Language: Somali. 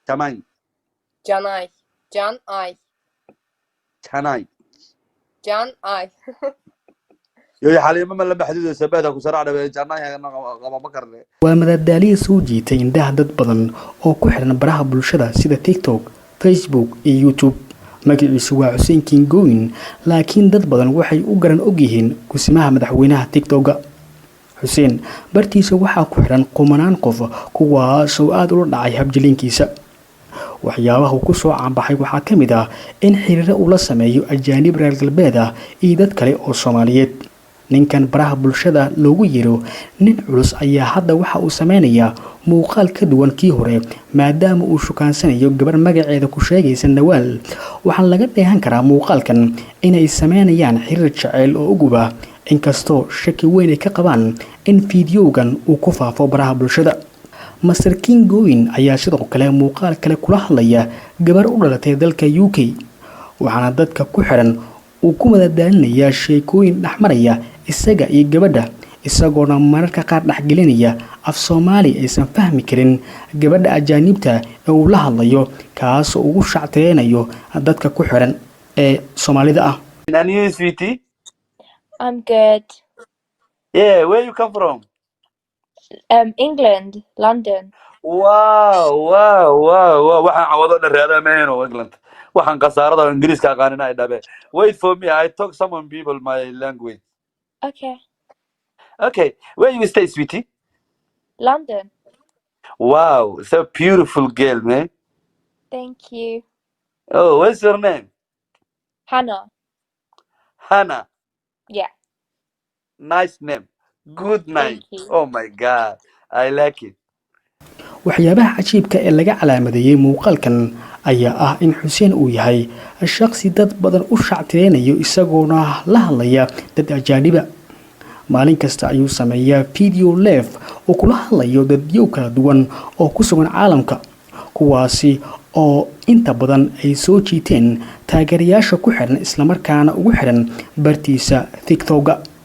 Jamai. Canay. Can Ay. Chanai. Can Ay. Yo Xaliimo ma la maxduudaysa baada ku saracna Janai qaba ma karne. Waa madadaaliye soo jiitay indhaha dad badan oo ku xiran baraha bulshada sida TikTok, Facebook iyo YouTube. Magaciisu waa Xuseen Kingoyn, laakiin dad badan waxay u garan ogyihiin kusimaha madaxweynaha TikToka. Xuseen bartiisa waxaa ku xiran kumanaan qof, kuwaasoo aada ula dhacay habjiliinkiisa. Waxyaabaha uu kusoo caanbaxay waxaa ka mid ah in xiriiro uu la sameeyo ajaanib reer galbeed ah iyo dad kale oo Soomaaliyeed. Ninkan baraha bulshada loogu yeero nin culus ayaa hadda waxa uu sameynayaa muuqaal ka duwan kii hore, maadaama uu shukaansanayo gabar magaceeda ku sheegaysa Nawaal. Waxaa laga dheehan karaa muuqaalkan inay sameynayaan xiriir jaceyl oo uguba, inkastoo shaki weyn ay ka qabaan in fiidiyowgan uu ku faafo baraha bulshada. Master King Goin ayaa sidoo kale muuqaal kale kula hadlaya gabar u dhalatay dalka UK, waxaana dadka ku xiran uu ku madadaalinayaa sheekooyin dhexmaraya isaga iyo gabadha, isagoona mararka qaar dhexgelinaya af Soomaali aysan fahmi karin gabadha ajaanibta ee uu la hadlayo, kaasoo ugu shactireynayo dadka ku xiran ee Soomaalida ah. And you, sweetie? I'm good. Yeah, where you come from? England, London. Wow. Waxaan cawado dhan raada mahayno England. Waxaan khasaarada Ingiriiska aqaanin ay dhabe. Wait for me, I talk some people my language. Okay. Okay, where you stay, sweetie? London. Wow, so beautiful girl, man. Thank you. Oh, what's your name? Hannah. Hannah. Yeah. Nice name. Good name. Thank you. Oh my God, I like it. Waxyaabaha cajiibka ee laga calaamadeeyey muuqaalkan ayaa ah in Xuseen uu yahay shaqsi dad badan u shactireynayo, isagoona la hadlaya dad ajaaniba. Maalin kasta ayuu sameeyaa video live oo kula hadlayo dadyow kala duwan oo ku sugan caalamka, kuwaasi oo inta badan ay soo jiiteen taageerayaasha ku xiran, islamarkaana ugu xiran bartiisa TikToka.